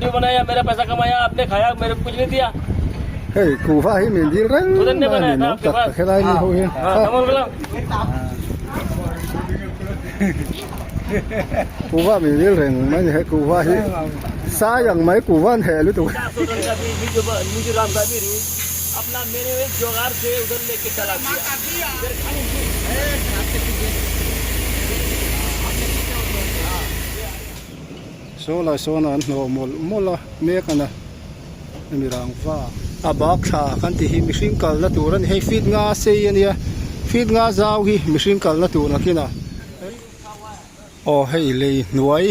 Video बनाया मेरा पैसा कमाया आपने खाया मेरे को कुछ नहीं दिया Hei kuhva hi min dil reng खुदन ने mai a बनाया ni था no आपके tak पास tak helai ni ho hian हाँ कमल बोला kuhva min dil reng mai a ni hei kuhva hi sai ang mai kuhva an heh lutuk. 400 टन का भी मिजोरम का भी अपना मेरे जोगार से उधर लेके चला गया इधर खाली Saw lai sawn an hnawh mawlh mawlh a mek a na hemi rangva a bak thla kan tih hi mihring kalna tur a ni hei feet nga sei a nia feet nga zau hi mihring kalna tur nakinah aw hei lei hnuai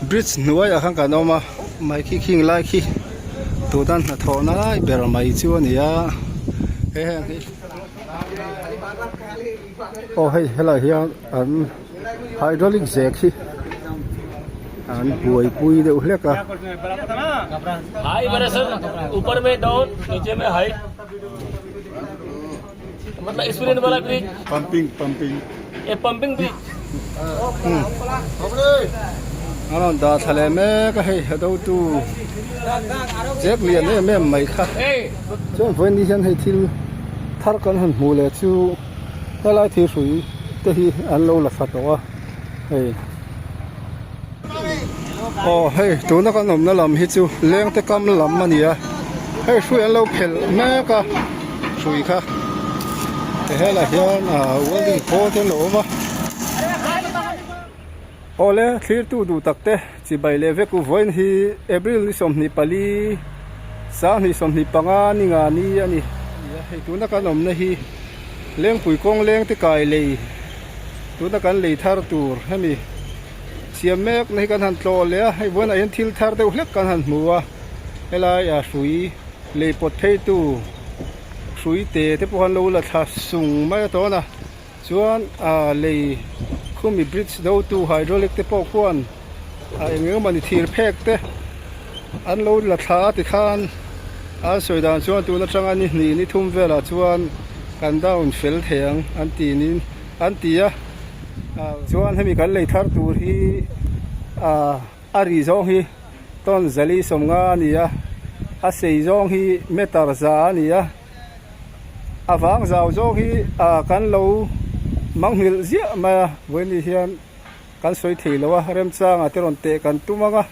bridge hnuai ah khan kan awm a mai khi khing lai khi tuna hnathawhna lai ber mai chu a ni a he heng hi aw hei helai hian an. Hydraulic zek hi an buaipui deuh hlek a. High pressure ऊपर में डाउन नीचे में हाई मतलब स्प्रिंग वाला bridge pumping pumping ये pumping bridge a rawn dah thla leh mek a hei a do tu zek lian em em mai kha chuan vawiin ni hian hei thil thar kan han hmuh leh chu. Helai thirhrui te hi an lo la tha tawh a hei aw hei tuna kan awmna lam hi chu lengte kam lam a ni a hei hrui an lo phelh mek a hrui kha helaiah hian ah welding khawl te an lo awm a awle thlirtu duh tak te chibai leh vek u vawiin hi April ni 24 2025 ni nga ni a ni hei tuna kan awmna hi Lengpui kawng leng te kai lei tuna kan lei thar tur hemi siam mek na hi kan han tlawh leh a hei vawiinah hian thil thar deuh hlek kan han hmu a helai ah hrui lei pawt phei tu hrui te te pawh an lo la thla sung mai a tawn a. Chuan ah lei khumi bridge do tu hydraulic te pawh khuan ah eng eng emawni thir phek te an lo la thla a tikhan an sawi dan chuan tun atanga ni hnih ni thum velah chuan kan down fel thei ang an ti niin an ti a ah chuan hemi kan lei thar tur hi ah a ri zawng hi tawn zali sawmnga a ni a a sei zawng hi meter za a ni a. A vang zau zawk hi ah kan lo manghilh ziah mai a vawiin hian kan sawi thei lo a remchangah te rawn teh kan tum ang a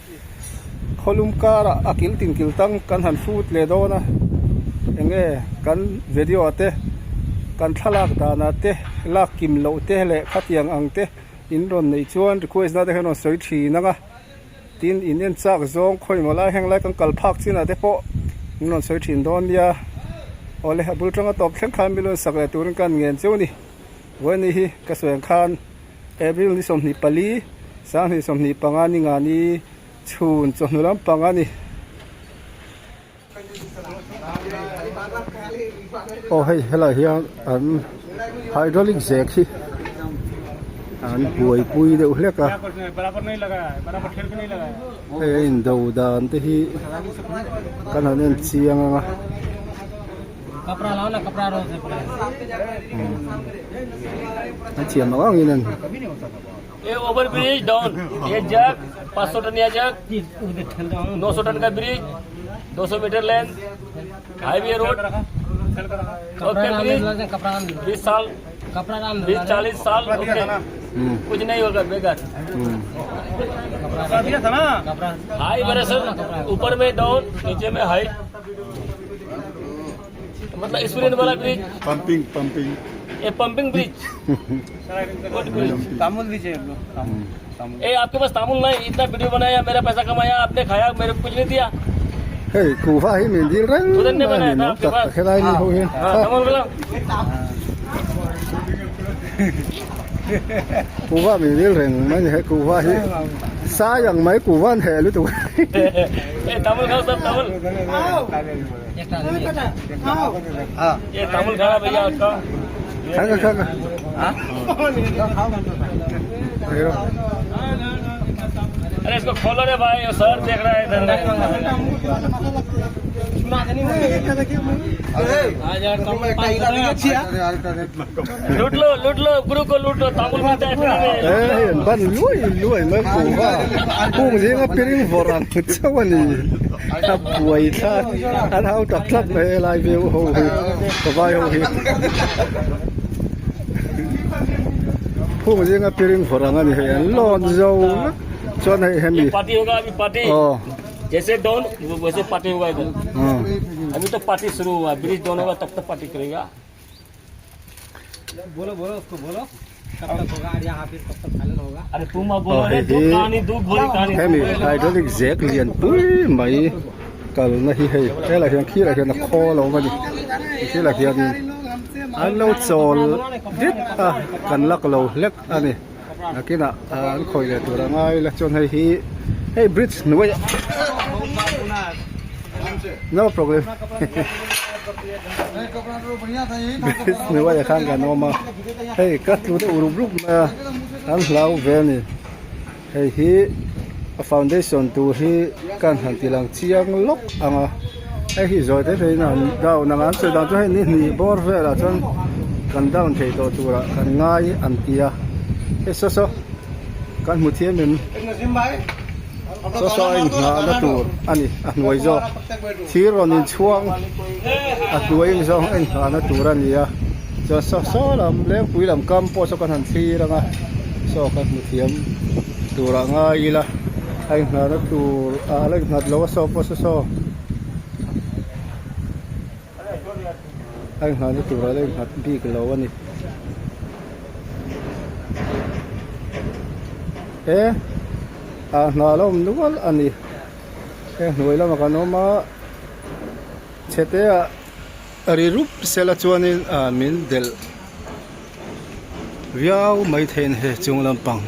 khawlum karah a kil tin kil tang kan han fut leh dawn a eng nge kan video ah te kan thlalak danah te lak kim loh te leh khatiang ang te in rawn neih chuan request na te khan rawn sawi thin ang a. Tin, in en chak zawng khawi maw lai heng lai kan kal phak chinah te pawh min rawn sawi thin dawn nia. Awle, a bul tanga tawp thleng khan min rawn sak leh turin ka han ngen cheu a ni. Vawiin hi ka sawi ang khan April ni 24, 2025 ni nga ni chhun chawhnu lampang a ni. Aw hei helai hian an hydraulic zek hi an buaipui deuh hlek a hei a indo dan te hi kan han en chiang ang a. An thiam ang angin an. ये over bridge down ये जग 500 टन या जग 900 टन का bridge 200 metre length highway road okay bridge 20 साल 20 40 साल ओके कुछ नहीं होगा बेकार हाई प्रेशर ऊपर में डाउन नीचे में हाई मतलब स्प्रिंग वाला bridge pumping pumping ये pumping bridge तामुल दीजिए ए आपके पास तामुल नहीं इतना वीडियो बनाया मेरा पैसा कमाया आपने खाया मेरे को कुछ नहीं दिया Hei kuhva hi min dil reng खुदन ने mai a बनाया ni था no आपके tak पास tak helai ni ho hian हाँ तामुल बोला kuhva min dil reng mai a ni hei kuhva hi sai ang mai kuhva an heh lutuk ए तामुल खाओ सब तामुल ये तामुल खाना भैया आपका Khang khang अरे इसको खोलो रे भाई सर देख रहा है इधर लूट लो लूट लो गुरु को लूट लो तांबुल मिलता है फ्री में e hei an ban luai luai mai kuhva kung zinga piring vawrh ang chauh a ni a buai thlak an hau tak thlak mai helai veu ho hi ka vai ho hi kung zinga piring vawrh ang a ni hei an lawn zo vek chuan hei hemi party होगा अभी party aw. जैसे down वैसे party होगा इधर ah. अभी तो पार्टी शुरू हुआ ब्रिज डाउन होगा तब तक पार्टी करेगा बोलो बोलो उसको बोलो कब तक होगा और यहाँ फिर कब तक फाइनल होगा अरे तुम अब बोलो Oh, रे hey, दुख hey. कहानी दुख भरी कहानी Hemi hydraulic zek lian pui mai kalna hi hei helai hian khirah hian a khawl a awm a ni khilah hianin an lo chawl dit a kan lak lo hlek a ni nakinah an khawih leh tur a ngai la chuan hei hi hei bridge hnuaiah no problem bridge hnuaiah khan kan awm a hei ka tlu deuh rup rup mai a an hlau ve a ni hei hi a foundation tur hi kan han ti lang chiang lawk ang a hei hi zawi te te in an down ang a an sawi dan chu hei ni hnih bawr velah chuan kan down thei tawh turah kan ngai an ti a hei saw saw kan hmu thiam em saw saw a inhnahna tur a ni a hnuai zawk thir rawn inchhuang a hnuai zawng a inhnahna tur a ni a chuan saw saw lam lengpui lam kam pawh saw kan han thlir ang a saw kan hmu thiam turah ngai ila a inhnahna tur ah a la innghat lo a saw pawh saw saw a inhnahna turah a la innghat bik lo a ni he ah hna a la awm nual a ni he hnuai lamah kan awm a chhe te ah ri rup sela chuanin ah min delh viau mai thei a ni hei chung lampang.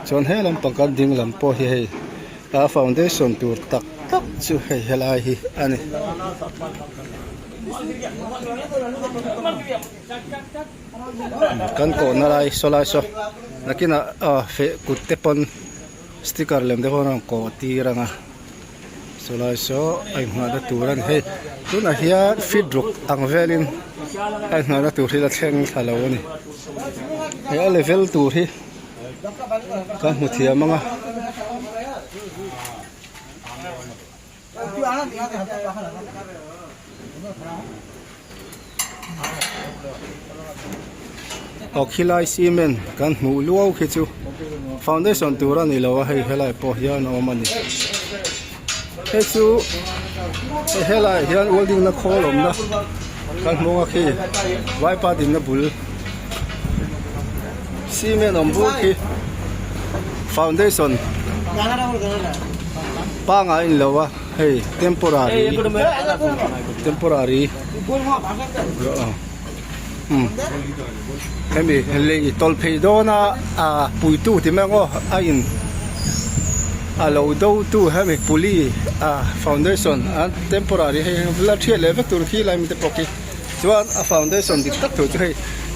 Chuan he lampang kan ding lam pawh hi hei a foundation tur tak tak chu hei helai hi a ni. Kan kawhna lai saw lai saw nakinah ah feh kut te pawn sticker lem te pawn a rawn kawh tir ang a saw lai saw a inngahna tur a ni hei tunah hian feet ruk ang velin a inngahna tur hi la thleng thla lo a ni he a level tur hi kan hmu thiam ang a. Aw khilai cement kan hmuh luau khi chu foundation tur a ni lo a hei helai pawh hian a awm a ni hei chu hei helai hian welding na khawl awmna kan hmung a khi vaipa dinna bul cement awm bur khi foundation pangai a ni lo a hei temporary temporary umm hemi lei tawlh phei dawna ah puitu ti mai ang aw a in a lo do tu hemi puli ah foundation a temporary hei la thiat leh vek tur khi lai mi te pawh khi chuan a foundation dik tak tur chu hei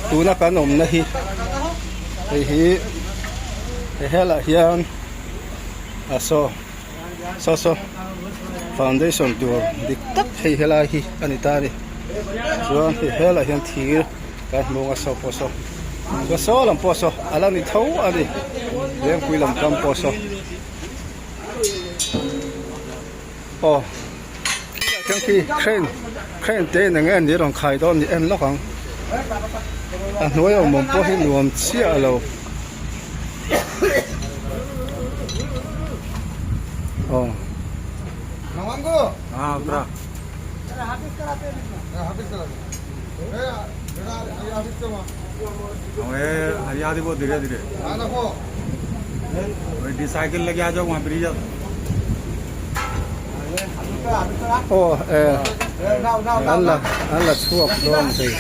tuna kan awmna hi hei hi helaiah hian a saw. Saw saw foundation tur dik tak hei helai hi a ni ta a ni chuan hei helai hian thir kan hmu ang a saw pawh saw chuan saw lam pawh saw a la ni tho a ni lengpui lam kam pawh saw aw khilaiah khian khi crane crane te in eng nge an nih rawn khai dawn ni en lawk ang a hnuai awm awm pawh hi nuam chiah lo. Aw. Aw e an la an la chhuak dawn thei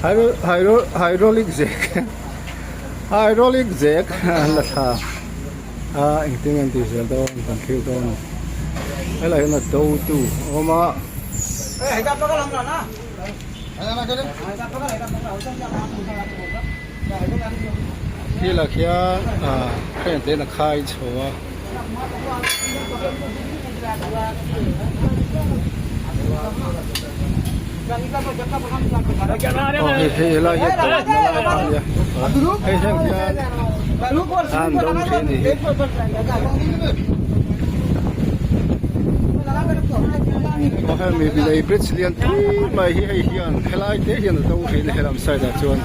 aw hydro hydraulic zek hydraulic zek an la thla a engtin an tih zel dawn kan thlir dawn helai hian a do tu a awm a. Thilah khian ah crane te in a khai chho a. Aw hei hei helai hi a tawp na lai a nia hei heng hian an do thin a nih hi. Aw hemi lei bridge lian pui mai hi hei hian helai te hian a do thin a helam side ah chuan.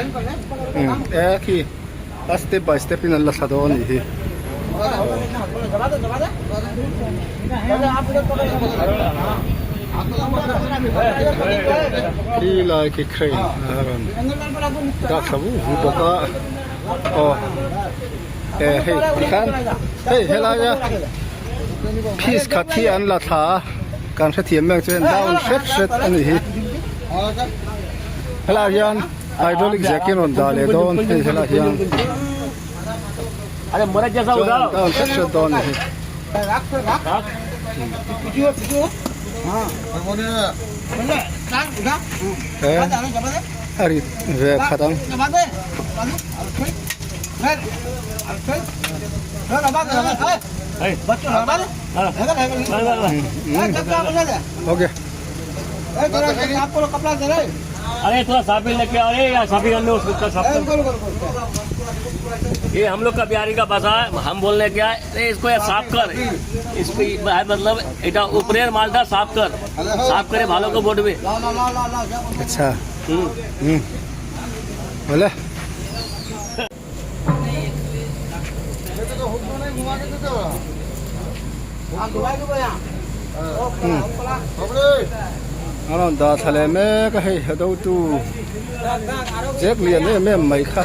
E khi a step by step in an la thla dawn a nih hi. Khi lai khi crane a rawn dak thla vu vu bawk a aw e hei tikhan hei helaia piece khat hi an la thla a kan hrethiam mek chuan down hret hret a nih hi helaiah hian hydraulic jack in rawn dah leh dawn hei helaiah hian. Chuan down hret hret dawn a ni hi. He a rit ve khat ang. Okay. ये हम लोग का बिहारी का भाषा है हम बोलने क्या है अरे इसको यार साफ कर इसको मतलब এটা উপরের মালটা সাফ কর সাফ করে ভালো করে বটবে আচ্ছা হুম বলে A rawn dah thla leh mek a hei a do tu zek lian em em mai kha.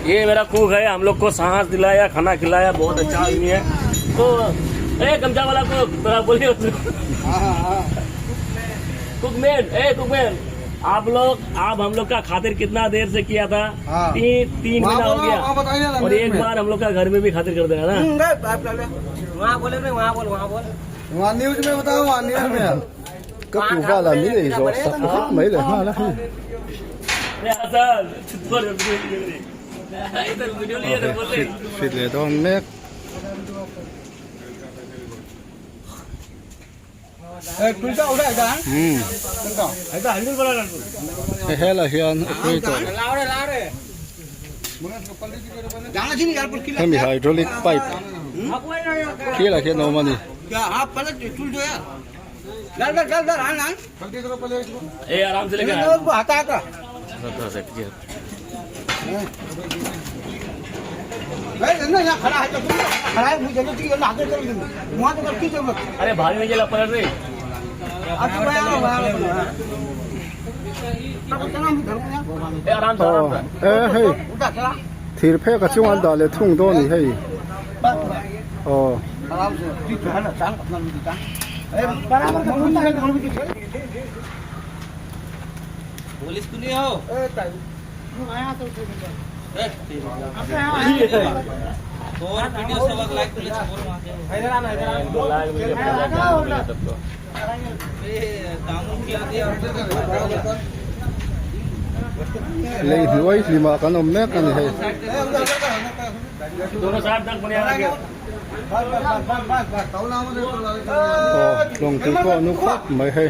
ये मेरा कुक है हम लोग को सांस दिलाया खाना खिलाया बहुत अच्छा आदमी है तो ए गमछा वाला कुक थोड़ा बोलिए कुकमैन ए कुकमैन आप लोग आप हम लोग का खातिर कितना देर से किया था हाँ। तीन तीन वहाँ महीना हो बोलो, वहाँ बताइए गया ना और एक में। बार हम लोग का घर में भी खातिर कर देना ना वहाँ बोले नहीं वहाँ बोल वहाँ बोल वहाँ न्यूज में बताओ वहाँ न्यूज में Ka kuhva la min ei zawh sak vek mai leh nghal a hei. अरे हसन बोल इधर वीडियो लिए इधर बोल रहे Fit fit leh dawn mek. Hmm. Hei helai hian operator hemi hydraulic pipe khi lai hian a awm a ni. ए आराम से लेकर अरे भारी नहीं चला पलट रही ए आराम से आराम Aw से e hei thir phek a chung an dah leh thung dawn a ni hei aw. सबको Lei hnuai hlimah kan awm mek a ni hei. दोनों साइड तक बढ़िया लगे Aw tlawng tui pawh a nu khawp mai hei.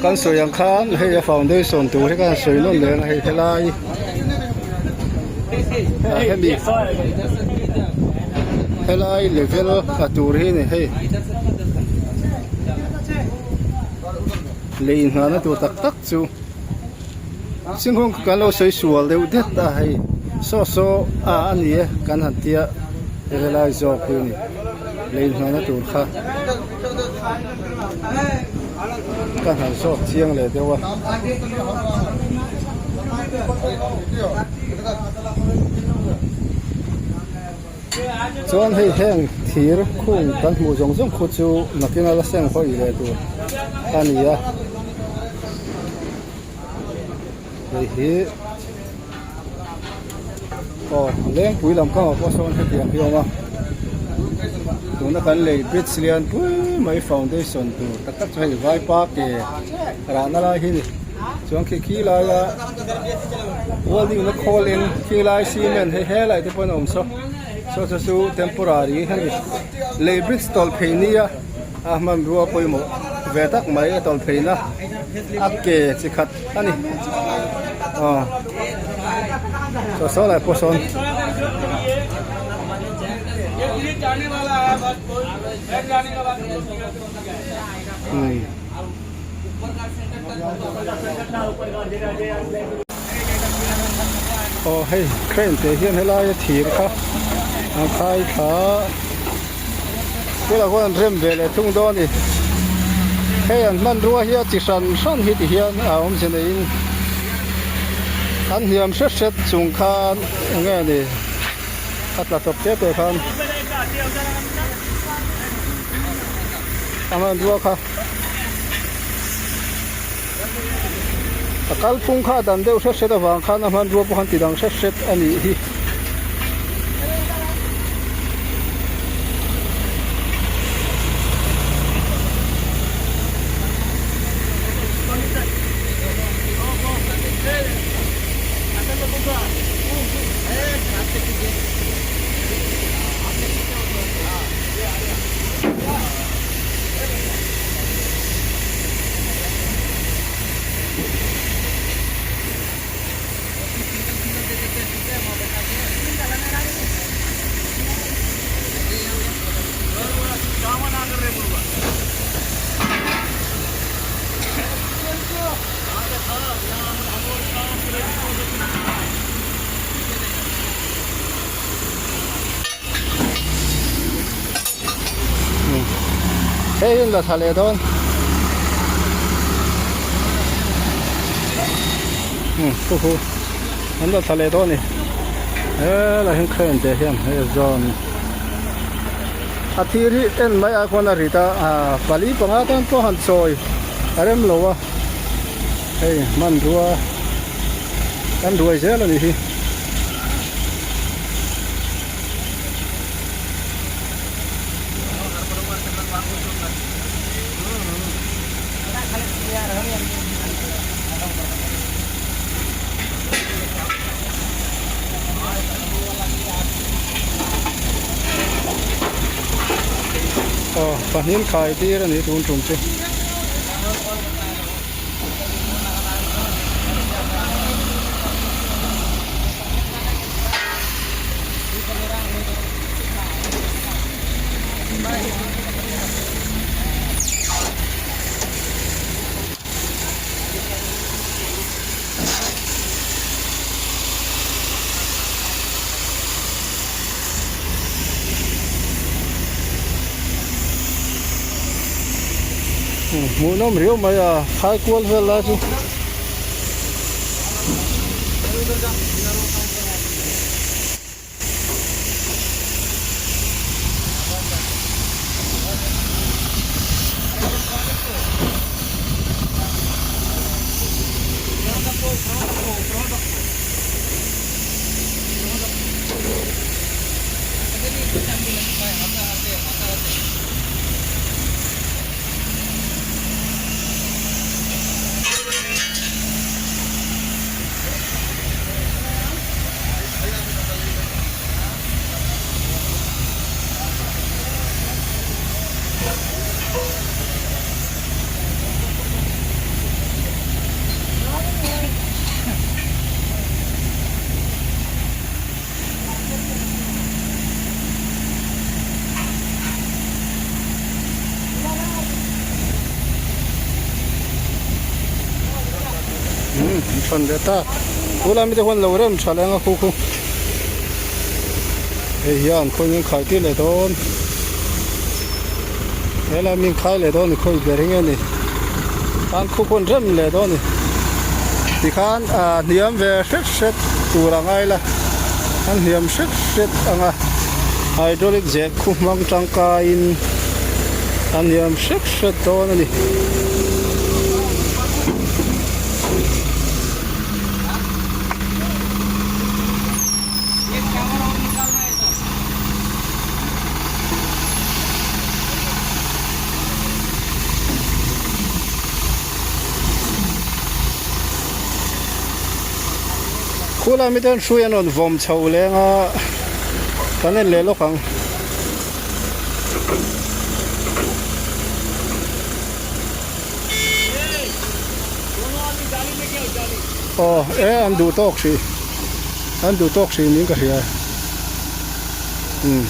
Kan sawi ang khan hei a foundation tur hi kan sawi nawn leh ang hei helai ah hemi helai level a tur hi ni hei lei inghahna tur tak tak chu singhawng kan lo sawi sual deuh det a hei saw saw a a ni e kan han tia helai zawk hi a ni lei inghahna tur kha. Ka han zawk chiang leh deuh a. Chuan hei heng thir khung kan hmuh zawng zawng khu chu nakin a la seng hawi leh tur a ni a. Hei hi aw lengpui lam kangah pawh sawn hetiang hi a awm a tuna kan lei bridge lian pui mai foundation tur tak tak chu hei vaipa ke rahna lai hi a ni chuan khi khi laia welding na khawl in khi lai cement hei helai te pawhin a awm saw saw chu chu temporary hemi lei bridge tawlh phei nia a hmanrua pawimawh ve tak mai a tawlh pheina a ke chi khat a ni aw saw saw lai pawh sawn umm aw hei crane te hian helai a thir kha an khai thla a. Tunah khuan an rem ve leh thung dawn a ni. Hei an hmanrua hi a chi hran hran hi ti hian a awmze neiin an hniam hret hret chung khan eng nge ni a tla chawp te te khan a hmanrua kha a kalphung kha a dan deuh hret hret avang khan a hmanrua pawh khan ti dang hret hret a nih hi. Hei hi an la tha leh dawn khu khu an la tha leh dawn a ni helai hian crane te hian hei a zawn a thir hi en mai ai khuan a rit a ah pali panga tan pawh han chawi a rem lo a hei hmanrua kan ruai zel a nih hi. Aw pahnih khai tir a ni tun tum chu. Hmuhnawm riau mai a khai kual vel lai chu. Than leh ta. Tuna mite huan lo rem tha leh anga khu khu. Hei hian khawi min khai tir leh dawn. Helai min khai leh dawn ni khawi ber hi nge ni. Khan khu khuan rem leh dawn ni. Tikhan ah hniam ve hret hret tur a ngai la. An hniam hret hret anga hydraulic zeh khu hmang tangkaiin an hniam hret hret dawn a ni. Khulai miten hrui an rawn vawm chho leng a kan en leh lawk ang. Aw e an duh tawk hrih an duh tawk hrih niin ka hria umm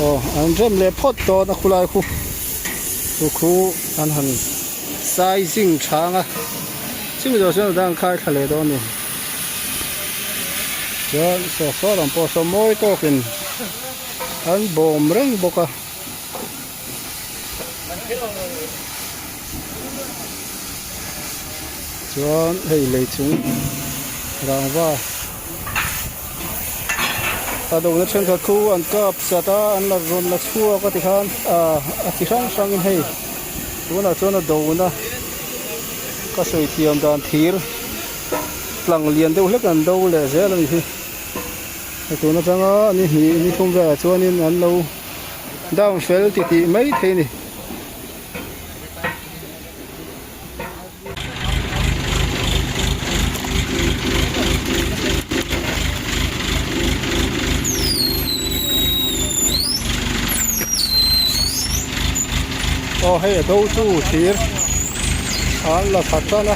aw an rem leh phawt dawn a khulai khu chu khu an han sizing chhang a chumi zawh chuan a dang khai thla leh dawn a ni chuan saw saw lam pawh saw mawi tawkin an bawm reng bawk a. Chuan hei lei chung rangva a dona thenkhat khu an kap sat a an la rawn la chhuak a tikhan ah a chi hrang hrangin hei tunah chuan a dona ka sawi thiam dan thir tlang lian deuh hlek an do leh zel a ni hi hei tun atanga ni hnih ni thum velah chuanin an lo. Down fel ti tih mai thei a ni. Aw hei a do tu thir an la tha tan a.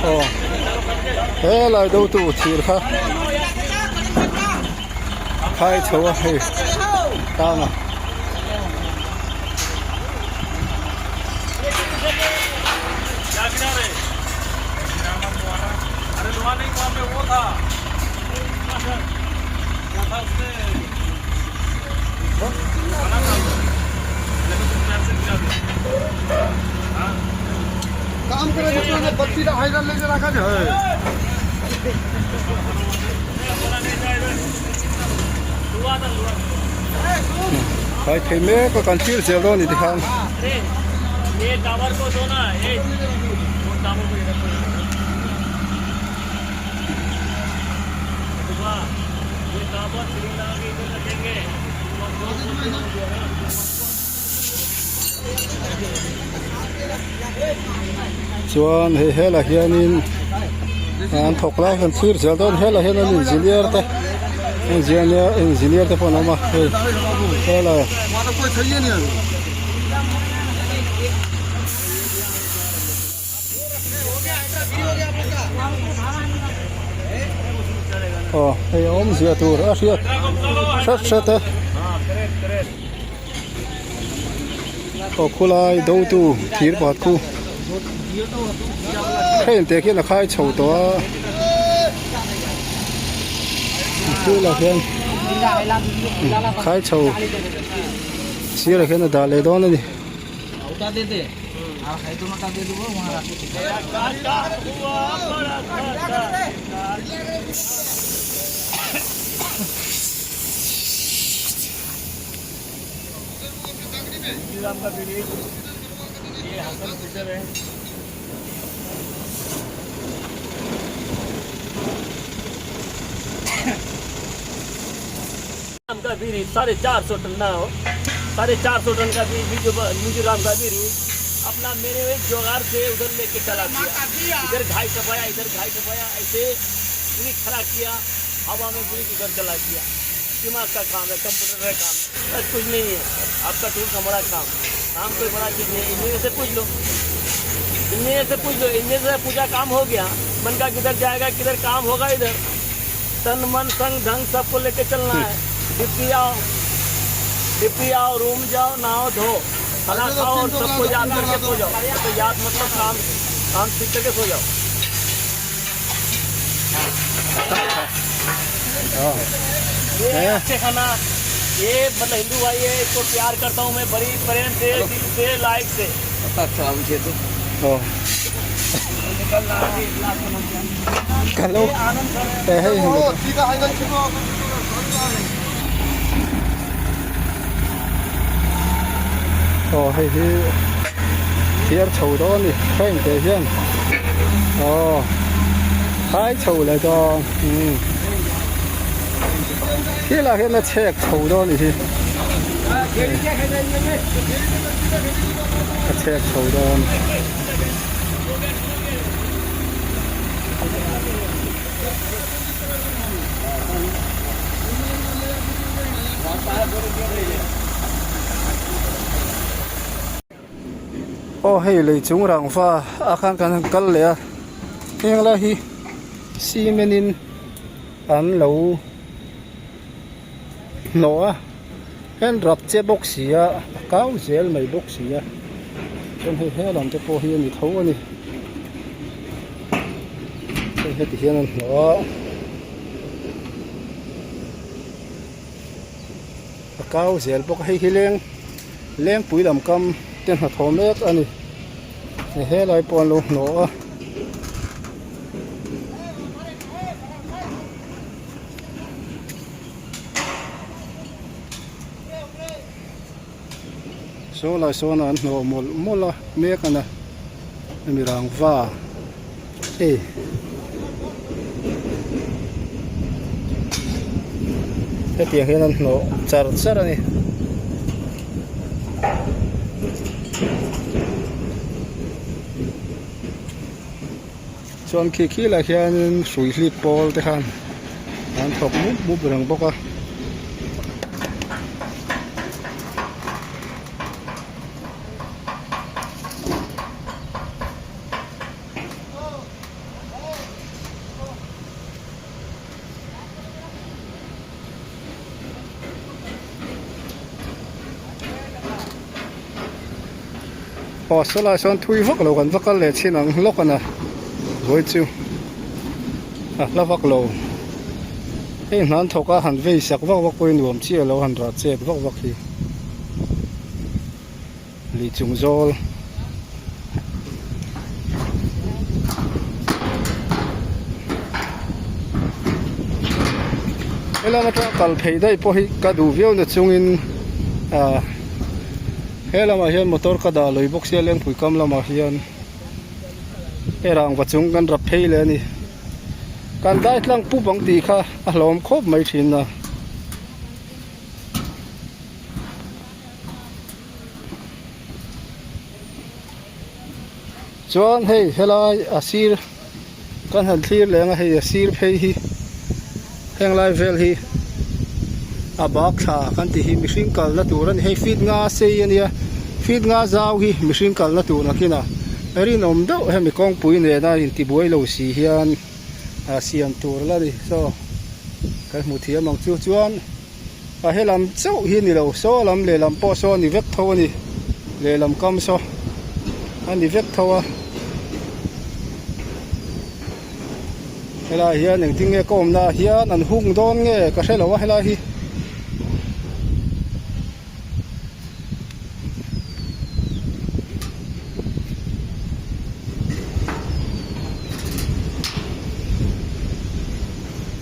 Aw helai do tu thir kha khai chho a hei tang a. Khai thei mek a kan thlir zel dawn a ni tikhan. Chuan hei helah hianin an thawk lai kan thlir zel dawn helah hian an engineer te engineer engineer te pawh an awm a hei helai. Aw hei a awmzia tur a hriat hret hret e aw khulai do tu thir pakhat khu crane te khian a khai chho tawh a bulah hian khai chho sirah khian a dah leh dawn a ni. अपना मेरे एक जोगार से उधर लेके चला गया इधर घाई टपाया इधर घाई टपाया ऐसे ब्रिज खड़ा किया हवा में ब्रिज इधर चला गया दिमाग का काम है कंप्यूटर का काम है बस कुछ नहीं है आपका टूल का बड़ा काम काम कोई बड़ा चीज़ नहीं इंजीनियर से पूछ लो इंजीनियर से पूछ लो इंजीनियर से पूछा काम हो गया मन का किधर जाएगा किधर काम होगा इधर तन मन संग ढंग सबको लेके चलना है डिप्टी आओ। Deputy आओ रूम जाओ नहाओ धो खाना खाओ और सबको याद करके सो जाओ तो याद मतलब काम काम ठीक करके सो जाओ ये है अच्छे खाना ये मतलब हिंदू भाई है इसको प्यार करता हूँ मैं बड़ी प्रेम से दिल से लाइक से aw ka lo eh hei aw hei hi thiar chho dawn a ni heng te hian aw phai chho leh dawn umm khilaiah hian a chhek chho dawn a nih hi a chhek chho dawn. Aw hei lei chung rangva ah khan kan han kal leh a heng lai hi cement in an lo hnawh a hian rap che bawk si a a kau zel mai bawk si a chuan hei he lam te pawh hi a ni tho a ni hei heti hian an hnawh a a kau zel bawk a hei hi leng lengpui lam kam te hnathawh mek a ni hei helai pawh an lo hnawh a. Saw lai sawn an hnawh mawlh mawlh a mek a na hemi rangva hei hetiang hian an hnawh char char a ni. Chuan khi khi lah hianin hrui hlip pawl te khan an thawk mup mup reng bawk a. Aw sawlai sawn thui vak lo kan va kal leh chin ang hlawk a na vawi chu a hla vak lo hei hnan thawk a han vei sak vak vak pawhin nuam chiah lo han rah chet vak vak hi lui chung zawl. Helai atanga kal phei daih pawh hi ka duh viau na chungin ah he lamah hian motor ka dah lui bawk sia lengpui kam lamah hian he rangva chung kan rap phei leh a ni kan dai tlang pup ang tih kha a hlawm khawp mai thin a. Chuan hei helai a sir kan han thlir leng a hei a sir phei hi heng lai vel hi a bak thla kan tih hi mihring kalna tur a ni hei feet nga sei a nia feet nga zau hi mihring kalna tur nakinah rinawm deuh hemi kawngpui nena intibuai lo si hian a siam tur la ni saw kan hmu thiam ang chu chuan. A he lam chauh hi a ni lo, saw lam lehlam pawh saw a ni vek tho a ni, lehlam kam saw a ni vek tho a. Helai hian engtin nge ka awmna ah hian an hung dawn nge ka hre lo a helai hi.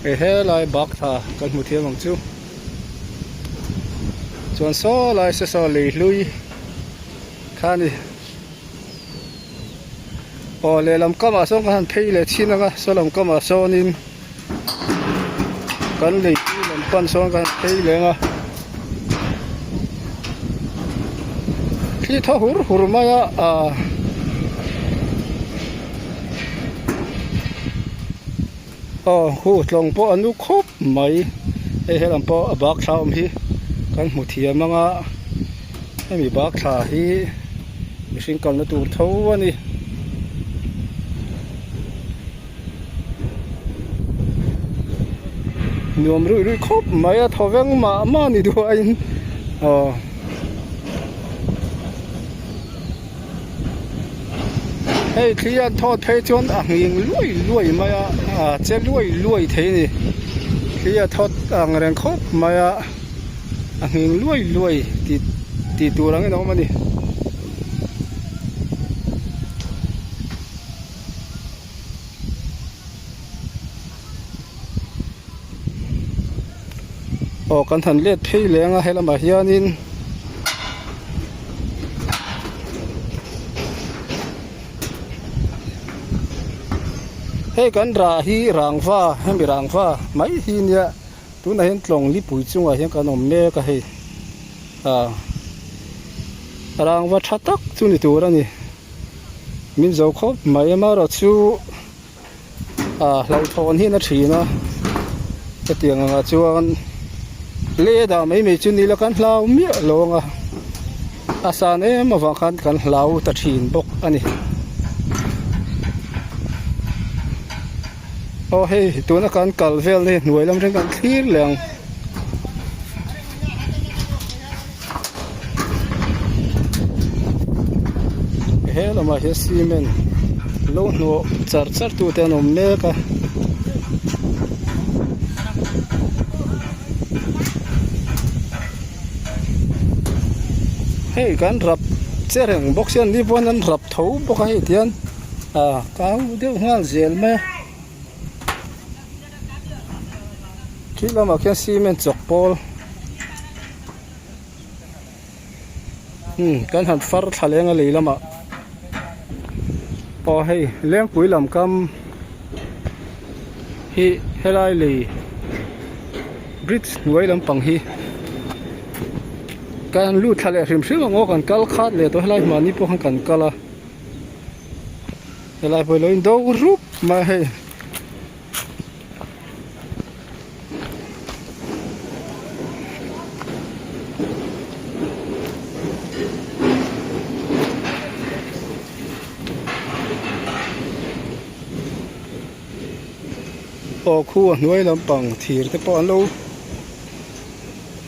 Hei helai bak tha kan hmu thiam ang chu chuan saw lai se saw lei hlui kha a ni aw lehlam kamah sawn kan han phei leh chhin ang a saw lam kamah sawnin kan lei hlui lam pan sawn kan han phei leh ang a thli thaw hur hur mai a ah. Aw hu tlawng pawh a nu khawp mai hei helam pawh a bak thla awm hi kan hmu thiam ang a hemi bak thla hi mihring kalna tur tho a ni. Nuam ruih ruih khawp mai a thaw veng mah mah ni duaiin. Aw. Hei thli an thawt phei chuan a nghing luai luai mai a a che luai luai thei a ni thli a thawt ang reng khawp mai a a nghing luai luai tih tih tur angin a awm a ni. Aw kan han let phei leng a helamah hianin hei kan rah hi rangva hemi rangva mai hi nia tunah hian tlawng lipui chungah hian kan awm mek a hei ah rangva tha tak chu ni tur a ni min zo khawp mai amaherawhchu. ah hlauhthawn hian a thin a hetiang angah chuan le dah mai mai chu ni la kan hlau miah lo ang a a san em avang khan kan hlau ta thin bawk a ni aw hei tuna kan kal vel na hi hnuai lam atang kan thlir leh ang. He lamah hian cement lo hnawh char char tu te an awm mek a. Hei kan rap che reng bawk sia ni pawn an rap tho bawk a hei tihian ah kau deuh nghal zel mai a. Khi lamah khian cement chawk pawl umm kan han far thla leng a lei lamah aw hei lengpui lam kam hi helai lei bridge hnuai lampang hi kan lut thla leh hrim hrim ang aw kan kal khat leh tawh helai mahni pawh khan kan kal a helai pawh hi lo in do rup mai a hei. Aw khu a hnuai lampang thir te pawh an lo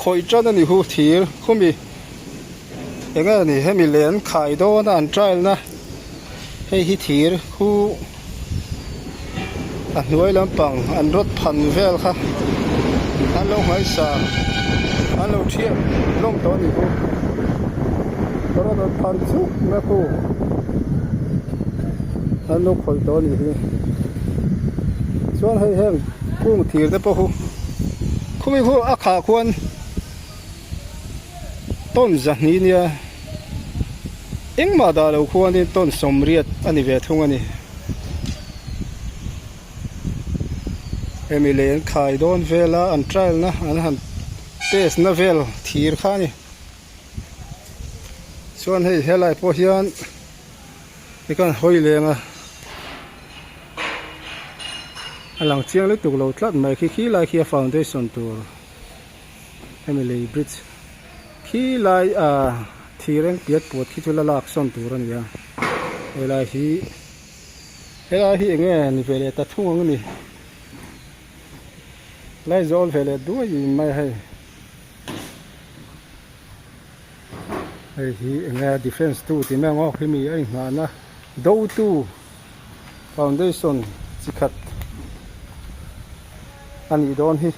khawih tan a ni hu thir khumi eng nge ni hemi len khai dawn a an trial na hei hi thir khu. A hnuai lampang an rawt phan vel kha an lo hmaisa an lo thiat hlawm tawh a ni bawk rawt an phan chuk mai khu an lo khawih tawh a ni hi chuan hei heng kung thir te pawh khu khumi khu a khah khuan tawn zahnih nia engmah dah lo khuanin tawn sawmriat a ni ve thung a ni hemi lei an khai dawn vel a an trial na an han test na vel thir kha a ni chuan hei helai pawh hian tikhan hawi leng a a lang chiang lutuk lo tlat mai khi khi lai khi a foundation tur. Hemi lei bridge khi lai ah thir eng piat puat khi chu la lak sawn tur a ni a helai hi helai hi eng nge ni ve leh ta thung ang a ni lai zawl ve leh duai mai a hei hei hi eng nge defence tu tih mai ang aw khimi a inghahna do tu foundation chi khat a nih dawn hi.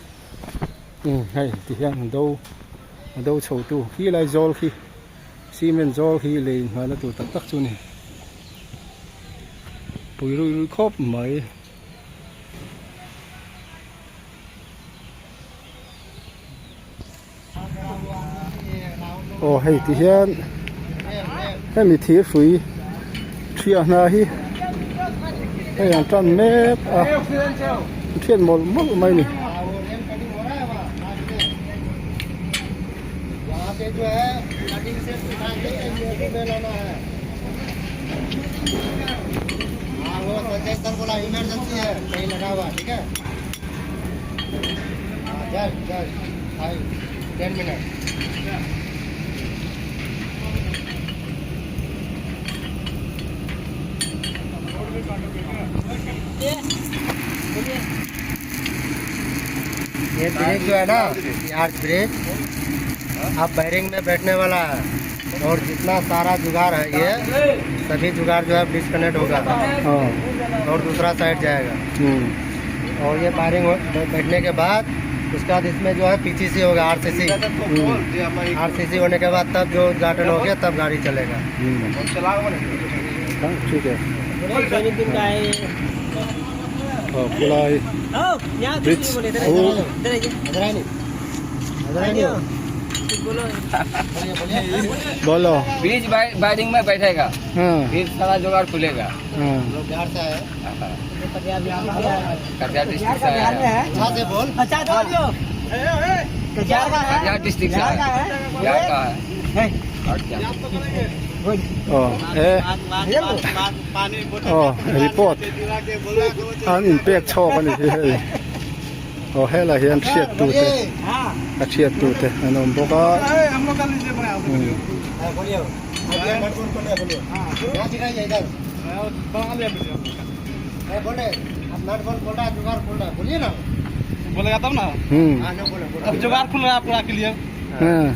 Umm hei ti hian an do a do chho tu khi lai zawl khi cement zawl khi lei inhmahna tur tak tak chu a ni pui rui rui khawp mai. Aw hei ti hian hemi thir hrui thiah hna hi hei an tan mek a an thiat mawlh mawlh mai a ni. ये ब्रिज जो है ना ये arch bridge अब बैरिंग में बैठने वाला है और जितना सारा जुगाड़ है ये सभी जुगाड़ जो है डिस्कनेक्ट होगा और दूसरा साइड जाएगा और ये वायरिंग बैठने के बाद उसके बाद इसमें जो है पीसीसी होगा आरसीसी आरसीसी होने के बाद तब जो उद्घाटन हो गया तब गाड़ी चलेगा हाँ, ठीक है Ờ, khulai bridge बोलो ब्रिज वायरिंग में बैठेगा हाँ फिर सारा जुगाड़ खुलेगा हाँ बिहार से आए कटिहार डिस्ट्रिक्ट से आया है अच्छा से बोल कटिहार डिस्ट्रिक्ट से आया है बिहार का है और क्या ờ ê ờ report an in pek chhawk ani hi hei aw helai hian hriat tu te a hriat tu te an awm bawk a बोलिए बोलिए यहाँ दिखाइए इधर बोले अब नट बोल खोल रहा है जुगाड़ खोल रहा है बोलिए ना बोलेगा तब ना hmm हाँ नो बोलो बोलो अब जुगाड़ खुल रहा है पूरा क्लियर हाँ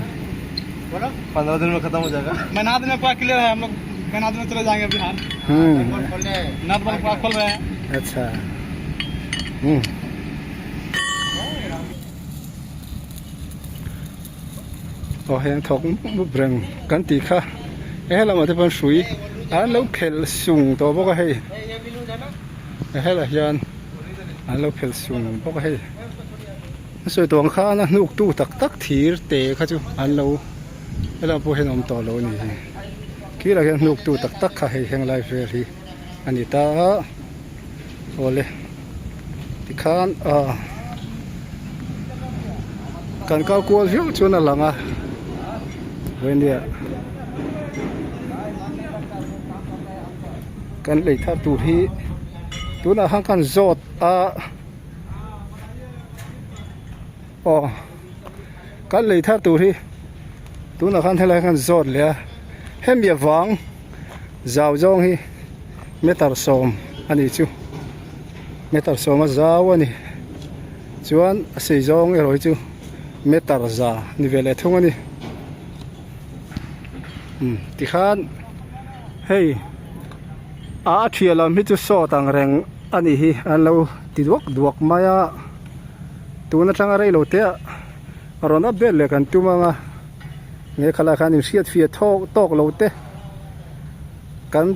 बोलो पंद्रह दिन में खत्म हो जाएगा महीना दिन में पूरा क्लियर है हम लोग महीना दिन में चले जाएंगे बिहार hmm खोल रहे हैं नट बल्ब पूरा खोल रहे हैं अच्छा hmm aw heng thawk mup reng kan tih kha he lamah te pawh hrui an lo phelh sung tawh bawk a hei helaiah hian an lo phelh sung bawk a hei a sawi tawh ang khan a hnuk tu tak tak thir te kha chu an lo helaiah pawh hian a awm tawh lo a ni hi khilaiah hian hnuk tu tak tak kha hei heng lai vel hi a ni ta a awle tikhan ah kan kal kual viau chuan a lang a vawin kan lei thar tur hi tunah khan kan zawt a aw kan lei thar tur hi tunah khan helai khan zawt leh a hemi avang zau zawng hi meter sawm a ni chu meter sawm a zau a ni chuan a sei zawng erawh hi chu meter za ni ve leh thung a ni umm tikhan hei a thiah lam hi chu sawt ang reng a nih hi an lo ti duak duak mai a tun atanga rei lo te ah a rawn update leh kan tum ang a nge khalai khan inhriat fiah thawk tawk lo te kan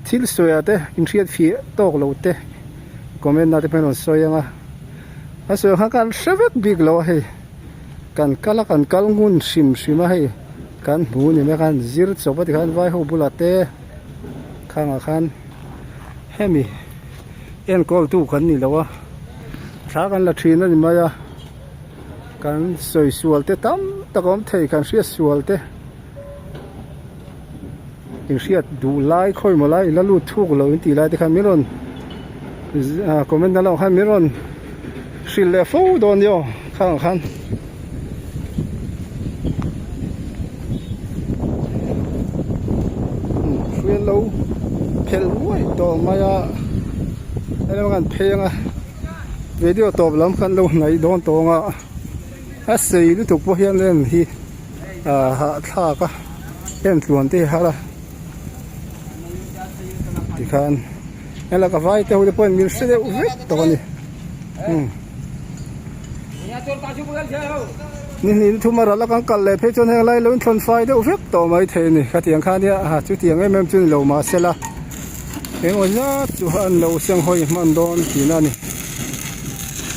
thil sawi ah te inhriat fiah tawk lo te comment na te pawh an rawn sawi ang a a sawi ang khan kan hre vek bik lo a hei kan kal a kan kal ngun hrim hrim a hei kan hmu ni mai khan zir chawp a tikhan vai ho bulah te khangah khan hemi enkawl tu kan ni lo a thla kan la thin a ni mai a kan sawi sual te tam tak a awm thei kan hriat sual te inhriat duh lai khawi maw lai ila lut thuk lo in tih lai te khan min rawn ah comment na lamah khan min rawn hrilh leh fo dawn nia aw khangah khan. Hruai lo phelh nguai tawh mai a helai kan phei anga video tawp lam khan lo hnaih dawn tawh ang a a sei lutuk pawh hian en hi ah hahthlak a en tluan te hi har a tikhan helai ka vai te ho te pawhin min hre deuh vek tawh a ni umm. Ni hnih thum a ral a kan kal leh phei chuan heng lai lo in thlawn fai deuh vek tawh mai thei a ni khatiang kha nia ha chutiang em em chu ni lo mahsela engemaw zat chu an lo seng hawi hman dawn tihna a ni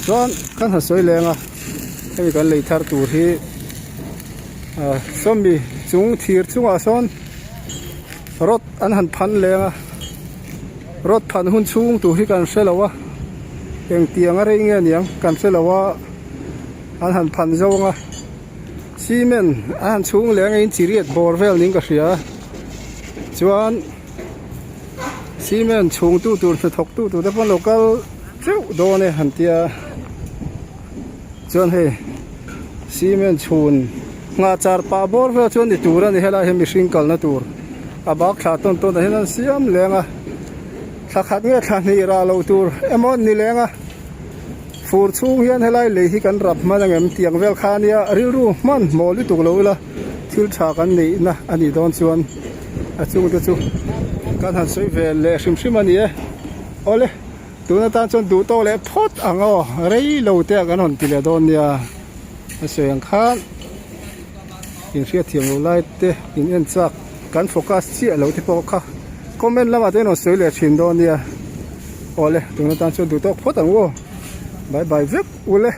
chuan kan han sawi leng a hemi kan lei thar tur hi ah sawmi chung thir chungah sawn rod an han phan leng a. Rod phan hun chhung tur hi kan hre lo a, engtiang a rei nge niang kan hre lo a, an han phan zawng a, cement a han chhung leh ang in chiriat bawr vel niin ka hria chuan cement chhung tu tur hnathawk tu tur te pawh an lo kal teuh dawn e han tia chuan hei cement chhun nghah char pah bawr vel chuan ni tur a ni helai hian mihring kalna tur a bak thla tawn tawn ah hian an siam leng a thla khat nge thla hnih rah loh tur emaw an ni leng a. Fur chhung hian helai lei hi kan rap hman ang em tiang vel kha ania rilru hman hmawh lutuk lo ila thil tha kan neihna a nih dawn chuan a chungte chu kan han sawi ve leh hrim hrim a ni e. Awle tun atan chuan duh tawk leh phawt ang aw rei lo te ah kan rawn ti leh dawn nia a sawi ang khan inhriatthiam loh lai te in en chak kan focus chiah lo te pawh kha comment lamah te an rawn sawi leh thin dawn nia awle tun atan chuan duh tawk phawt ang aw bye bye vek ule.